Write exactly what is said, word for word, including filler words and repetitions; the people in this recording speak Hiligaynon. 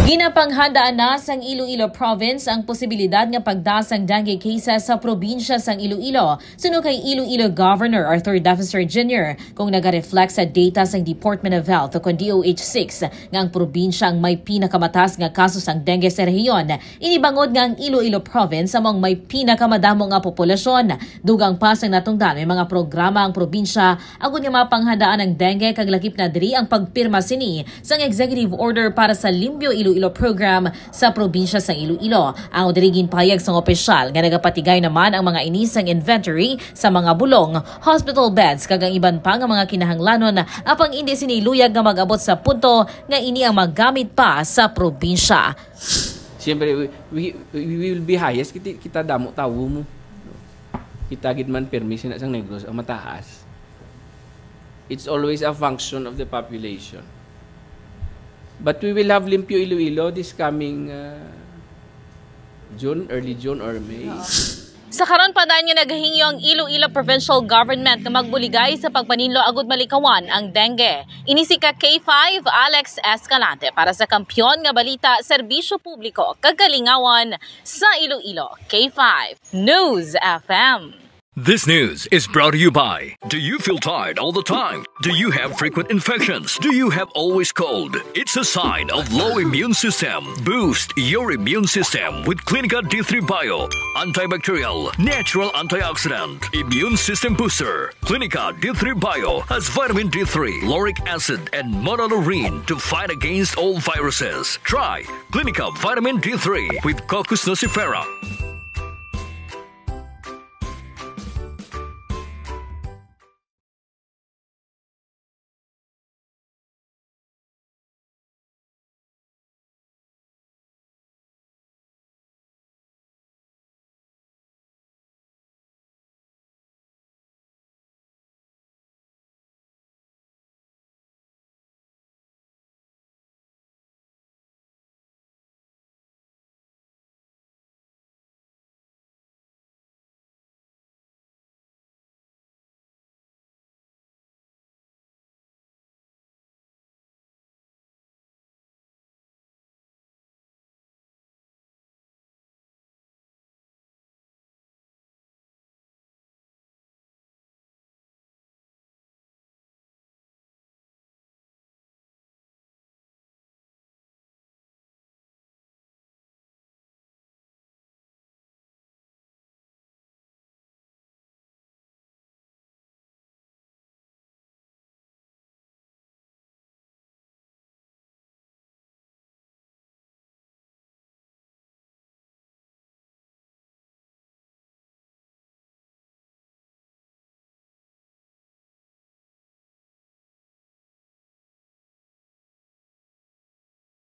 Ginapanghandaan na sang Iloilo Province ang posibilidad nga pagtaas sang dengue cases sa probinsya sang Iloilo, suno kay Iloilo Governor Arthur Defensor Junior, kung nagareflect sa data sang Department of Health o kon D O H six, nga ang probinsya ang may pinakamataas nga kaso sang dengue sa rehiyon. Ini bangod nga ang Iloilo Province amo ang may pinakamadamo nga populasyon. Dugang pa sang natungdan, may mga programa ang probinsya agud nga mapanghandaan ang dengue, kag lakip na diri ang pagpirma sini sang executive order para sa Limpyo Iloilo program sa probinsya sang Iloilo. Ang diri ginpahayag sang opisyal nga nagapatigay naman ang mga ini sang inventory sa mga bulong, hospital beds, kag ang iban pa nga mga kinahanglanon, apang indi sini luyag nga mag-abot sa punto nga ini ang magamit pa sa probinsya. Siyempre, we, we, we will be highest. Kita, kita damo tawo mo. Kita gid man permi sina sang Negros ang mataas. It's always a function of the population. But we will have Limpyo Iloilo this coming uh, June, early June or May. Sa karon pa, dayon nga nagahingyo ang Iloilo Provincial Government nga magbuligay sa pagpaninlo agud malikawan ang dengue. Ini si ka K five, Alex Escalante, para sa Kampiyon nga Balita, Serbisyo Publiko, kag Kalingawan sa Iloilo. K five News F M. This news is brought to you by. Do you feel tired all the time? Do you have frequent infections? Do you have always cold? It's a sign of low immune system. Boost your immune system with Clinica D three Bio. Antibacterial, natural antioxidant, immune system booster. Clinica D three Bio has vitamin D three, lauric acid, and monolaurin to fight against all viruses. Try Clinica Vitamin D three with Cocos nucifera.